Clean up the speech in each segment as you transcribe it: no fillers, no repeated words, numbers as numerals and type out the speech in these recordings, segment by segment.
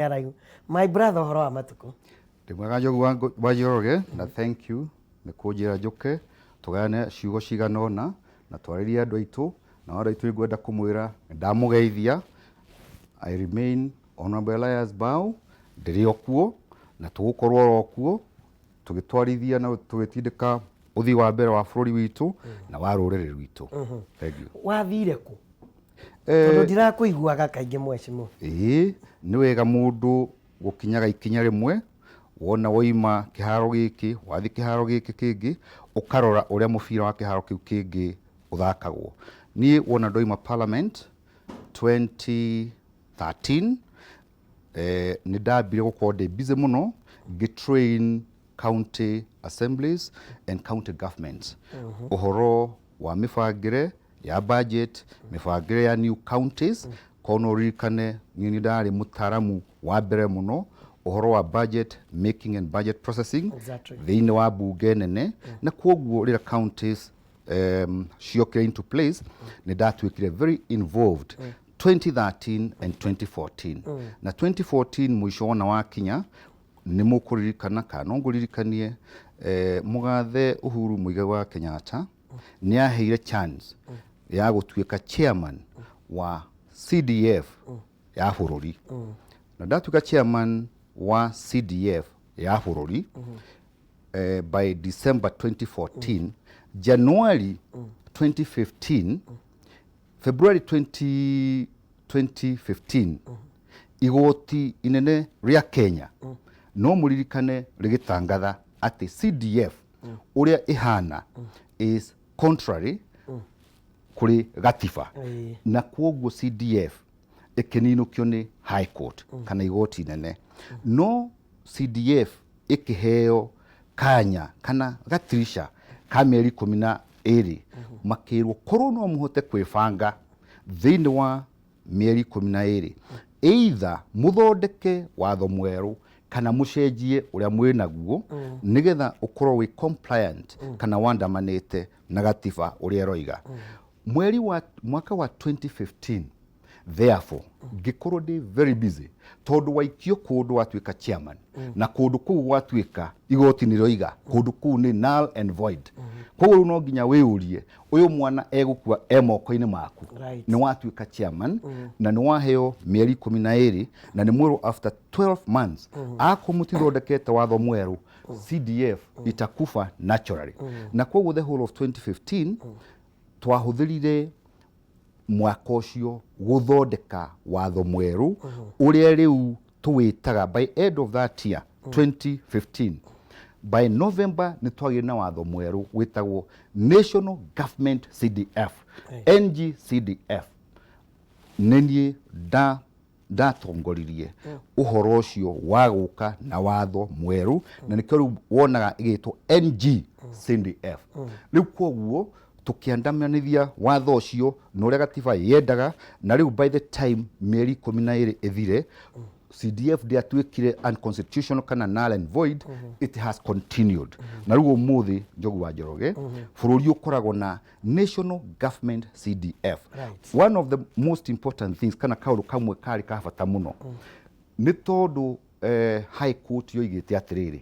Araihu. My brother, ũhoro wa matukũ? Ndĩ mwega, Njogu wa Njoroge, na thank you nĩ kũnjĩra njũke tũgayane ciugo cigana ũna na twarĩrie andũ aitũ. Na andũ aitũ, ngwenda kũmwĩra nĩ ndamũgeithia. I remain Honorable Elias Mbao, ndĩrĩ o kuo na tũgũkorwo oro kuo tũgĩtwarithia na tũgĩtindĩka ũthii wa mbere wa bũrũri witũ na wa rũrĩrĩ rwitũ. Thank you. Wathire kũ? Tondũ ndirakũiguaga kaingĩ, mheshimiwa. Ĩĩ, nĩ wega mũndũ gũkinyaga ikinya rĩmwe. Wona waima kĩharo gĩkĩ, wathiĩ kĩharo gĩkĩ kĩngĩ, ũkarora ũrĩa mũbira wa kĩharo kĩu kĩngĩ ũthakagwo. Niĩ wona ndoima parliament 2013, nĩ ndambire gũkorwo ndĩ busy mũno ngĩ-train county assemblies and county governments ũhoro wa mĩbangĩre ya budget, mĩbangĩre ya new counties. Korwo no ũririkane, niĩ nĩ ndarĩ mũtaaramu wa mbere mũno ũhoro wa budget making and budget processing thĩinĩ wa bunge nene, na kwoguo rĩrĩa counties ciokire into place, nĩ ndatuĩkire very involved 2013 and 2014. Na 2014 mũico wona wakinya, nĩ mũkũririkana kana no ngũririkanie, mũgathe Uhuru Muigai wa Kenyatta nĩ aheire chance ya gũtuĩka chairman wa CDF ya bũrũri. Na ndatuĩka chairman wa CDF ya bũrũri by December 2014, January 2015, February 20, 2015, igoti inene rĩa Kenya, no mũririkane, rĩgĩtangatha atĩ CDF ũrĩa ĩhana is contrary kũrĩ gatiba, na kwoguo CDF ĩkĩninũkio nĩ High Court kana igoti inene. No CDF ĩkĩheo kanya kana gatirisha ka mĩeri 12, makĩrwo korwo no mũhote kwĩbanga thĩinĩ wa mĩeri 12, either mũthondeke watho mwerũ kana mũcenjie ũrĩa mwĩnaguo nĩgetha ũkorwo wĩ compliant kana wandamanĩte na gatiba ũrĩa ĩroiga. Mweri wa mwaka wa 2015, therefore, ngĩkorwo ndĩ very busy, tondũ waikio kũndũ watuĩka chairman na kũndũ kũu gwatuĩka igoti nĩ rĩoiga kũndũ kũu nĩ null and void. Koguo rĩu no nginya wĩyũrie, ũyũ mwana egũkua e moko-inĩ maku. Nĩ watuĩka chairman na nĩ waheo mĩeri 12, na nĩ mwĩrwo after 12 months akorwo mũtithondekete watho mwerũ, CDF itakufa naturally. Na koguo the whole of 2015 twahũthĩrire mwaka ũcio gũthondeka watho mwerũ ũrĩa rĩu tũwĩtaga. By end of that year 2015, by November, nĩ twagĩire na watho mwerũ wĩtagwo National Government CDF, NGCDF. Nĩ niĩ ndatongoririe ũhoro ũcio wa gũka na watho mwerũ, na nĩkĩo rĩu wonaga ĩgĩtwo NGCDF rĩu. Koguo tũkĩandamanithia watho ũcio na ũrĩa gatiba yendaga, na rĩu by the time mĩeri 12 ĩthire, CDF ndĩatuĩkire unconstitutional kana null and void. It has continued, na rĩu ũmũthĩ, Njogu wa Njoroge, bũrũri ũkoragwo na National Government CDF. One of the most important things, kana kaũndũ kamwe karĩ ka bata mũno, nĩ tondũ High Court yoigĩte atĩrĩrĩ,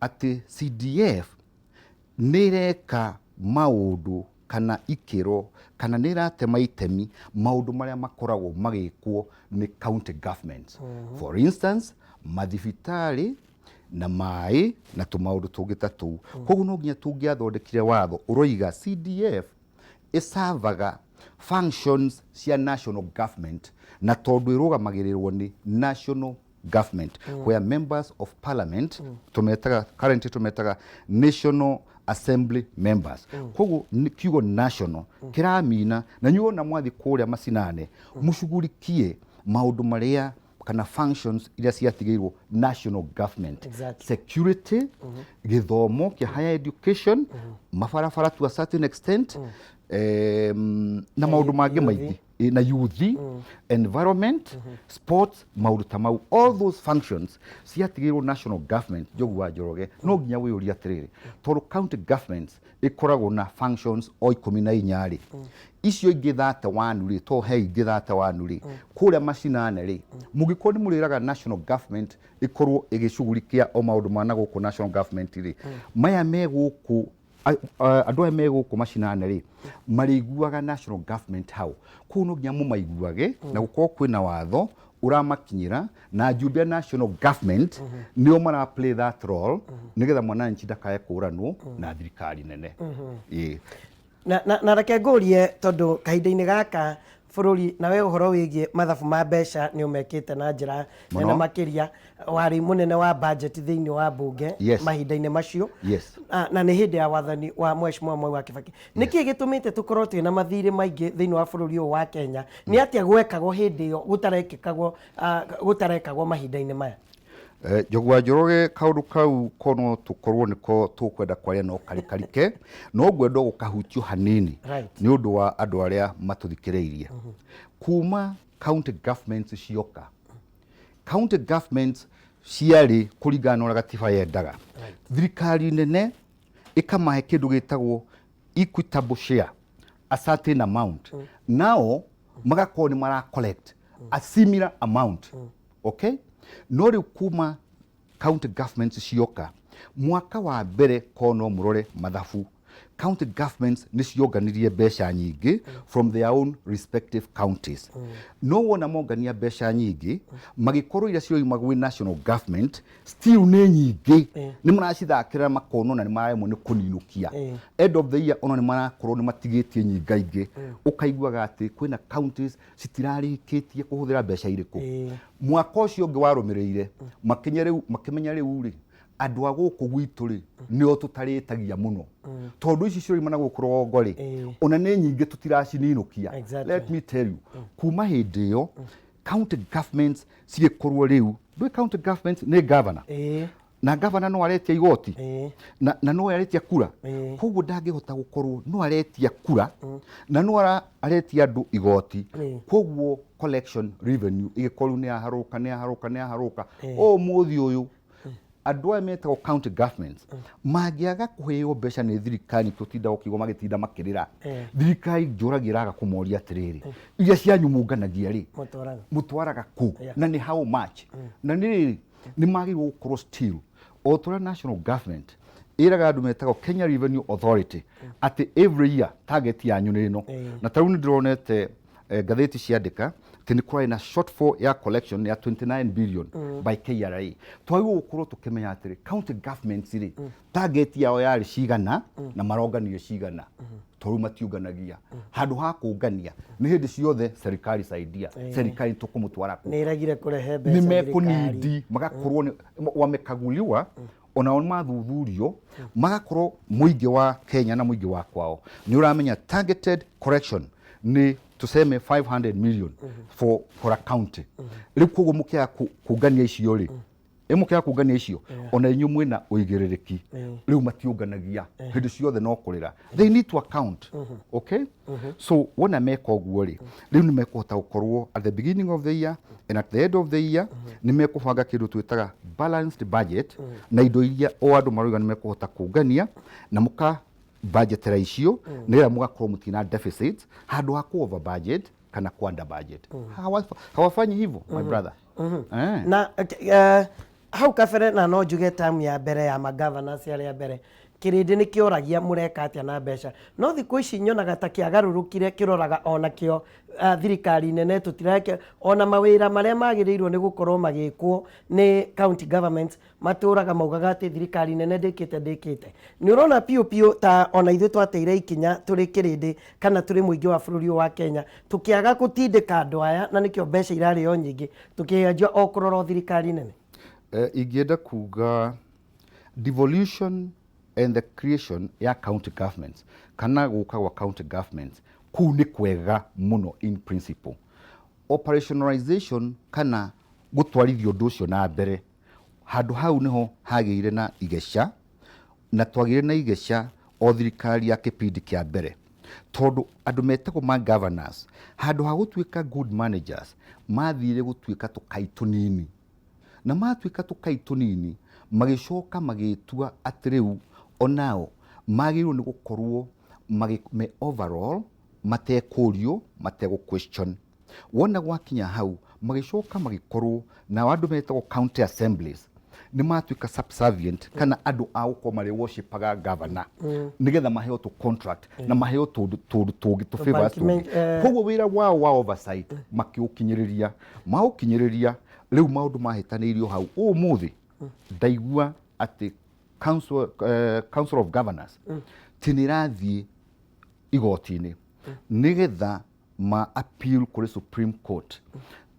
atĩ CDF nĩ ĩreka maũndũ kana ikĩro kana nĩ ĩratema itemi maũndũ marĩa makoragwo magĩkwo nĩ county governments, for instance mathibitarĩ na maĩ na tũmaũndũ tũngĩ ta tũu. Koguo no nginya tũngĩathondekire watho ũroiga CDF ĩsavaga functions cia national government, na tondũ ĩrũgamagĩrĩrwo nĩ national government where members of parliament tũmetaga, currently tũmetaga National Assembly members. Koguo kiugo national kĩramina na nyuo ona mwathi kũrĩa macinane mũcugurikie maũndũ marĩa kana functions iria ciatigĩirwo national government: security, gĩthomo kĩa higher education, mabarabara to a certain extent, na maũndũ mangĩ maingĩ. Na youth, environment, sports, maũndũ ta mau, all those functions ciatigĩirwo national government. Njogu wa Njoroge, no nginya wĩyũrie atĩrĩrĩ, tondũ county governments ĩkoragwo na functions o 14 rĩ, icio ingĩ 31 rĩ, to he ingĩ 31 rĩ, kũrĩa macinane rĩ, mũngĩkorwo nĩ mũrĩraga national government ĩkorwo ĩgĩcugurikia o maũndũ ma na gũkũ national government rĩ, maya me gũkũ, andũ aya me gũkũ macinane rĩ, marĩiguaga national government hau kũu? No nginya mũmaiguage na gũkorwo kwĩna watho ũramakinyĩra na njumbe ya national government nĩo mara play that role, nĩgetha mwananchi ndakae kũranwo na thirikari nene. Ĩĩ. Na reke ngũrie, tondũ kahinda-inĩ gaka bũrũri nawe ũhoro wĩgiĩ mathabu ma mbeca nĩ ũmekĩte na njĩra nene Mũno. makĩria, warĩ mũnene wa budget thĩinĩ wa mbunge mahinda-inĩ macio. Na nĩ hĩndĩ ya wathani wa Mheshimiwa Mwai wa Kibaki. Nĩ kĩĩ gĩtũmĩte tũkorwo twĩna mathirĩ maingĩ thĩinĩ wa bũrũri ũyũ wa Kenya? Nĩ atĩa gwekagwo hĩndĩ ĩyo gũtarekĩkagwo, gũtarekagwo mahinda-inĩ maya? Njogu wa Njoroge, kaũndũ kau ko no tũkorwo nĩko tũkwenda kwaria no karikarike, no ngwenda gũkahutio hanini nĩ ũndũ wa andũ arĩa matũthikĩrĩirie. Kuma county governments cioka, county governments ciarĩ kũringana na ũrĩa gatiba yendaga, thirikari nene ĩkamahe kĩndũ gĩtagwo equitable share, a certain amount, nao magakorwo nĩ mara collect a similar amount, okay? No rĩu kuma county governments cioka, mwaka wa mbere ko no mũrore mathabu, county governments nĩ cionganirie mbeca nyingĩ from their own respective counties. No wona mongania mbeca nyingĩ, magĩkorwo iria ciroima gwĩ national government still nĩ nyingĩ, nĩ maracithakĩra makono na nĩ mararemwo nĩ kũninũkia. End of the year ona nĩ marakorwo nĩ matigĩtie nyingaingĩ. Ũkaiguaga atĩ kwĩna counties citirarĩkĩtie kũhũthĩra mbeca irĩkũ. Mwaka ũcio ũngĩ warũmĩrĩire, makinya rĩu makĩmenya rĩu rĩ, andũ a gũkũ gwitũ rĩ, nĩo tũtarĩtagia mũno, tondũ ici ciroima na gũkũ rũgongo rĩ, ona nĩ nyingĩ tũtiracininũkia. Let me tell you, kuma hĩndĩ ĩyo county governments cigĩkorwo rĩu ndũĩ county governments nĩ governor, na governor no aretia igoti, na no aretia kura. Koguo ndangĩhota gũkorwo no aretia kura na no aretia andũ igoti. Koguo collection revenue ĩgĩkorwo nĩ yaharũka, nĩ yaharũka, nĩ yaharũka. Ũmũthĩ ũyũ andũ aya metagwo county governments mangĩaga kũheo mbeca nĩ thirikari, tũtinda ũkiuga magĩtinda makĩrĩra. Thirikari njũragia ĩraga kũmoria atĩrĩrĩ, iria cianyu mũnganagia rĩ, mũtwaraga mũtwaraga kũ? Na nĩ how much? Na nĩ rĩrĩ, nĩ magĩrĩirwo gũkorwo still o tũrĩa national government ĩraga andũ metagwo Kenya Revenue Authority atĩ every year target yanyu nĩ ĩno. Na tarĩu nĩ ndĩronete ngathĩti ciandĩka atĩ nĩ kũrarĩ na shortfall ya collection ya 29 billion by KRA. Twagĩrĩirwo gũkorwo tũkĩmenya atĩrĩ, county governments rĩ, target yao yarĩ cigana na maronganirie cigana? Tondũ matiũnganagia. Handũ ha kũngania, nĩ hĩndĩ ciothe serikali saidia, serikali tũkũmũtwara kũ? Nĩ ĩregire kũrehe mbeca Nĩ thirikari. Mekũnindi magakorwo wamekaguliwa, onao nĩ mathuthurio, magakorwo mũingĩ wa Kenya na mũingĩ wa kwao nĩ ũramenya targeted correction nĩ tuseme 500 million for a county. Rĩu koguo mũkĩaga kũngania icio rĩ, ĩ mũkĩaga kũngania icio, ona inyuĩ mwĩna ũigĩrĩrĩki. Rĩu matiũnganagia, hĩndĩ ciothe no kũrĩra. They need to account, okay? So wona meka ũguo rĩ, rĩu nĩ mekũhota gũkorwo at the beginning of the year and at the end of the year nĩ mekũbanga kĩndũ twĩtaga balanced budget, na indo iria o andũ marauga nĩ mekũhota kũngania na mũka budgetera icio, nĩgetha mũgakorwo mũtina deficit handũ ha ku over budget kana ku under budget. Hawafanyi hivyo, my brother. Na hau kabere, na no njuge tamu ya mbere ya magovernors arĩa mbere, kĩrĩndĩ nĩ kĩoragia mũreka atĩa na mbeca, no thikũ ici nyonaga ta kĩagarũrũkire, kĩroraga ona kĩo thirikari nene tũtireke ona mawĩra marĩa magĩrĩirwo nĩ gũkorwo magĩkwo nĩ county governments, matũraga maugaga atĩ thirikari nene ndĩkĩte ndĩkĩte. Nĩ ũrona piũ piũ ta ona ithuĩ twateire ikinya tũrĩ kĩrĩndĩ kana tũrĩ mũingĩ wa bũrũri ũyũ wa Kenya, tũkĩaga gũtindĩka andũ aya, na nĩkĩo mbeca irarĩ o nyingĩ, tũkĩanjia o kũrora o thirikari nene. Ingĩenda kuga devolution and the creation ya county governments kana gũka gwa county governments kũu nĩ kwega mũno in principle. Operationalization kana gũtwarithia ũndũ ũcio na mbere, handũ hau nĩho hagĩire na igeca, na twagĩire na igeca o thirikari ya kĩpindi kĩa mbere. Tondũ andũ metagwo ma governors, handũ ha gũtuĩka good managers, mathire gũtuĩka tũkai tũnini. Na matuĩka tũkai tũnini, magĩcoka magĩtua atĩ rĩu onao magĩrĩirwo nĩ gũkorwo me overall, matekũrio, mategũ question. Wona gwakinya hau, magĩcoka magĩkorwo nao andũ metagwo county assemblies nĩ matuĩka subservient kana andũ a gũkorwo marĩ worshipaga governor nĩgetha maheo tũ contract na maheo tũndũ tũndũ tũngĩ tũ favors tũngĩ. Koguo wĩra wao wa oversight makĩũkinyĩrĩria, maũkinyĩrĩria rĩu maũndũ mahĩtanĩirio hau. Ũmũthĩ ndaigua atĩ council of governors ti nĩ ĩrathiĩ igoti-inĩ nĩgetha ma appeal kũrĩ Supreme Court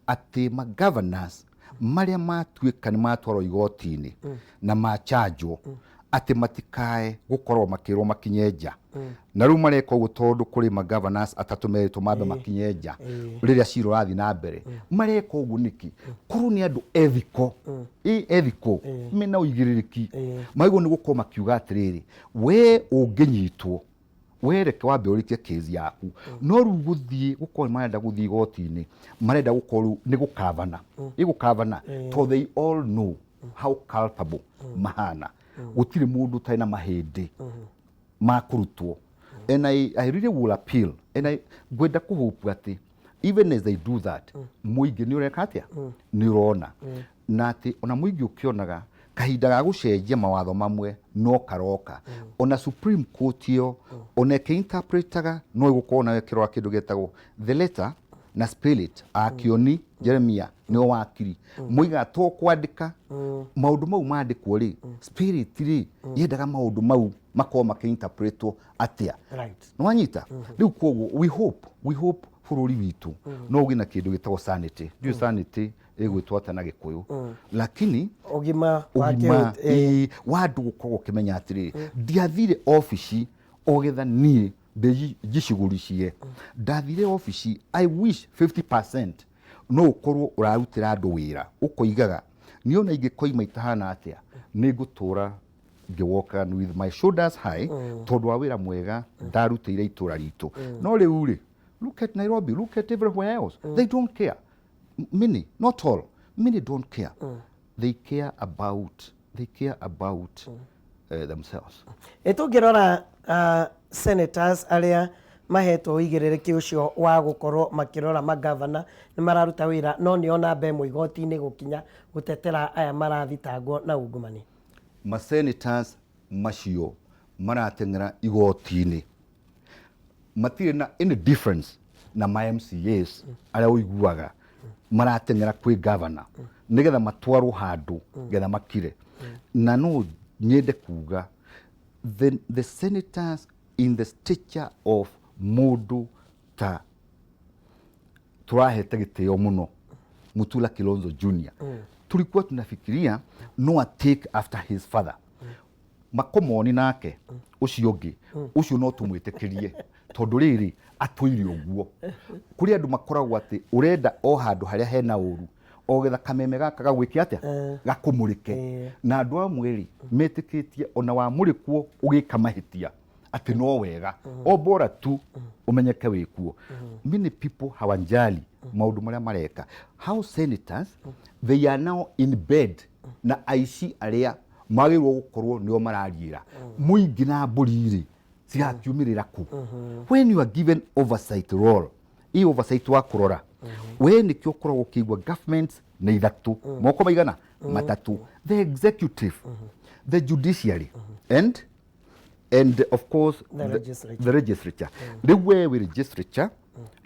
atĩ ma governors marĩa matuĩka nĩ matwarwo igoti-inĩ na machanjwo atĩ matikae gũkorwo makĩrwo makinye nja. Na rĩu mareka ũguo tondũ kũrĩ ma governors atatũ merĩtwo mambe makinye nja rĩrĩa cira ũrathiĩ na mbere. Mareka ũguo nĩkĩ? Korwo nĩ andũ ethical, ethical, mena ũigĩrĩrĩki, magĩrĩirwo nĩ gũkorwo makiuga atĩrĩrĩ, we ũngĩnyitwo we reke wambe ũrĩkie case yaku. No rĩu gũthiĩ gũkorwo nĩ marenda gũthiĩ igoti-inĩ, marenda gũkorwo rĩu nĩ gũkavana, ĩgũkavana, tondũ they all know how culpable mahana. Gũtirĩ mũndũ ũtarĩ na mahĩndĩ ma kũrutwo. And I really will appeal and I ngwenda kũhope atĩ even as they do that, mũingĩ nĩ ũreka atĩa, nĩ ũrona, na atĩ ona mũingĩ ũkĩonaga kahinda ga gũcenjia mawatho mamwe no karoka. Ona Supreme Court ĩyo ona ĩkĩinterpretaga no ĩgũkorwo nayo ĩkĩrora kĩndũ gĩtagwo the letter na spirit. Akioni Jeremia nĩo wakiri moigaga to kwandĩka maũndũ mau mandĩkwo rĩ, spirit rĩ yendaga maũndũ mau makorwo makĩinterpretwo atĩa. Nĩwanyita rĩu? Koguo we hope bũrũri witũ no ũgĩe na kĩndũ gĩtagwo sanity. Ndiũĩ sanity ĩgwĩtwo atĩa na Gĩkũyũ, lakini ũgima wa ũgima wa andũ gũkorwo ũkĩmenya atĩrĩrĩ, ndiathire obici o getha niĩ njicuguricie. Ndathire obici, I wish 50% no ũkorwo ũrarutĩra andũ wĩra, ũkoigaga niĩ ona ingĩkoima itahana atĩa, nĩ ngũtũra ngĩwokaga with my shoulders high tondũ wa wĩra mwega ndarutĩire itũra ritũ. No rĩu rĩ, look at Nairobi, look at everywhere else, they don't care. Many, not all, many don't care. They care about themselves. Ĩ tũngĩrora senators arĩa mahetwo ũigĩrĩrĩki ũcio wa gũkorwo makĩrora magavana nĩ mararuta wĩra, no nĩo namba ĩmwe igoti-inĩ gũkinya gũtetera aya marathitangwo na ungumania? Ma senators macio marateng'era igoti-inĩ matirĩ na any difference na ma MCAs arĩa ũiguaga marateng'era kwĩ governor nĩgetha matwarwo handũ getha makire. Na no nyende kuga the senators in the stature of mũndũ ta turahete gĩtĩo mũno, Mutula Kilonzo Junior, tulikuwa tunafikiria no a take after his father. Makomoni nake ũcio ũngĩ ũcio no tũmwĩtĩkĩrie tondũ rĩrĩ atũire ũguo. Kũrĩ andũ makoragwo atĩ ũrenda o handũ harĩa hena ũru o getha kameme gaka gagwĩke atĩa, gakũmũrĩke. Na andũ amwe rĩ metĩkĩtie ona wamũrĩkwo ũgĩka mahĩtia atĩ no wega, o bora tu ũmenyeke wĩkuo. Many people hawanjali maũndũ marĩa mareka. How senators, they are now in bed na aici arĩa magĩrĩirwo gũkorwo nĩo marariĩra mũingĩ na mbũri rĩ cigakiumĩrĩra kũ? When you are given oversight role, ĩ oversight wa kũrora we, nĩkĩo ũkoragwo ũkĩigua government nĩ ithatũ, moko maigana matatũ: the executive, the judiciary and of course the legislature. The legislature. Rĩu we wĩ legislature,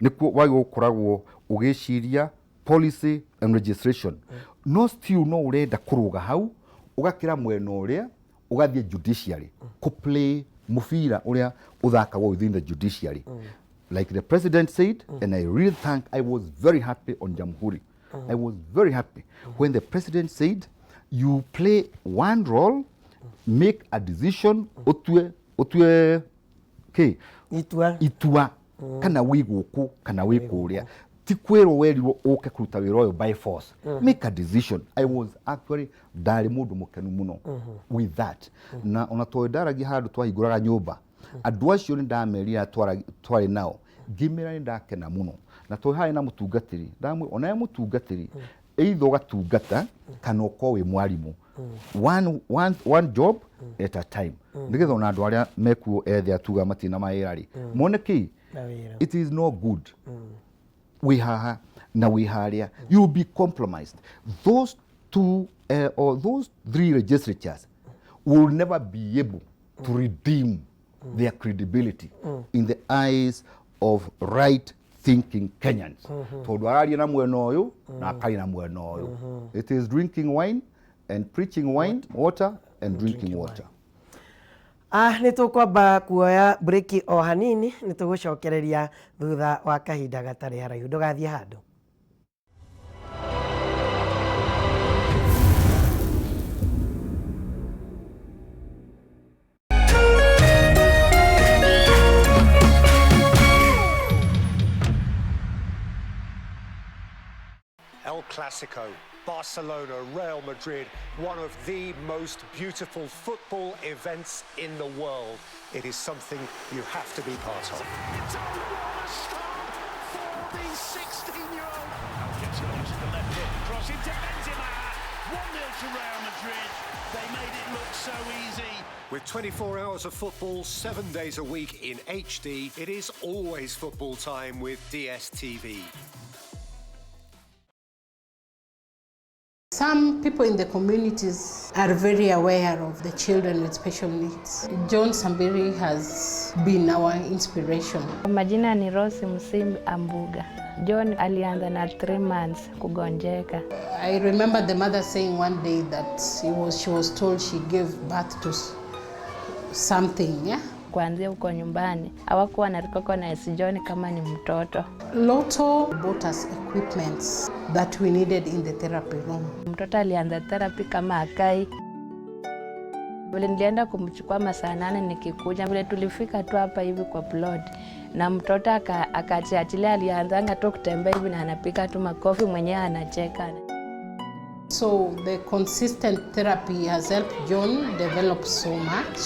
nĩkuo wagĩrĩirwo gũkoragwo ũgĩciria policy and legislation, no still no ũrenda kũrũga hau ũgakĩra mwena ũrĩa ũgathiĩ judiciary kũ play mũbira ũrĩa ũthakagwo within the judiciary. Like the president said, and I really thank, I was very happy on Jamhuri, I was very happy when the president said you play one role, make a decision, ũtue kĩ itua. Itua kana wĩ gũkũ kana wĩ kũrĩa. Ti kwĩrwo werirwo ũke kũruta wĩra ũyũ by force. Make a decision. I was actually, ndarĩ mũndũ mũkenu mũno with that. Na ona tondũ ndaragia handũ twahingũraga nyũmba. Andũ acio nĩ ndamerire twarĩ nao, ngĩmera nĩ ndakena mũno. Na tondũ harĩ na mũtungatĩri, ndamwĩra onawe mũtungatĩri, either ũgatungata kana ũkorwo wĩ mwarimũ. One job at a time. Nĩgetha ona andũ arĩa mekuo ethĩ atuga matirĩ na mawĩra rĩ, mone kĩ? It is no good. Wĩ haha na wĩ harĩa, you will be compromised. Those two or those three legislatures will never be able to redeem their credibility in the eyes of right thinking Kenyans. Tondũ araria na mwena ũyũ na akaria na mwena ũyũ. It is drinking wine and preaching wine, water and drinking water. Nĩ tũkwamba kuoya break o hanini, nĩ tũgũcokereria thutha wa kahinda gatarĩ haraihu. Ndũgathiĩ handũ. El Clasico, Barcelona, Real Madrid, one of the most beautiful football events in the world. It is something you have to be part of. It's a what a start for the 16-year-old. Gets it onto the left foot, cross into Benzema. 1-0 to Real Madrid. They made it look so easy. With 24 hours of football, 7 days a week in HD, it is always football time with DSTV. Some people in the communities are very aware of the children with special needs. John Sambiri has been our inspiration. Majina ni Rose Musimbi Ambuga. John alianza na 3 months kugonjeka. I remember the mother saying one day that she was told she gave birth to something, yeah? Kuanzia huko nyumbani hawakuwa na recognize John kama ni mtoto. Lotto bought us equipment that we needed in the therapy room. Mtoto alianza therapy kama akai. Vile nilienda kumchukua masaa 8 nikikuja, vile tulifika tu hapa hivi kwa plot na mtoto akachiachilia, alianzanga tu kutembea hivi na anapika tu makofi mwenyewe anacheka. So the consistent therapy has helped John develop so much.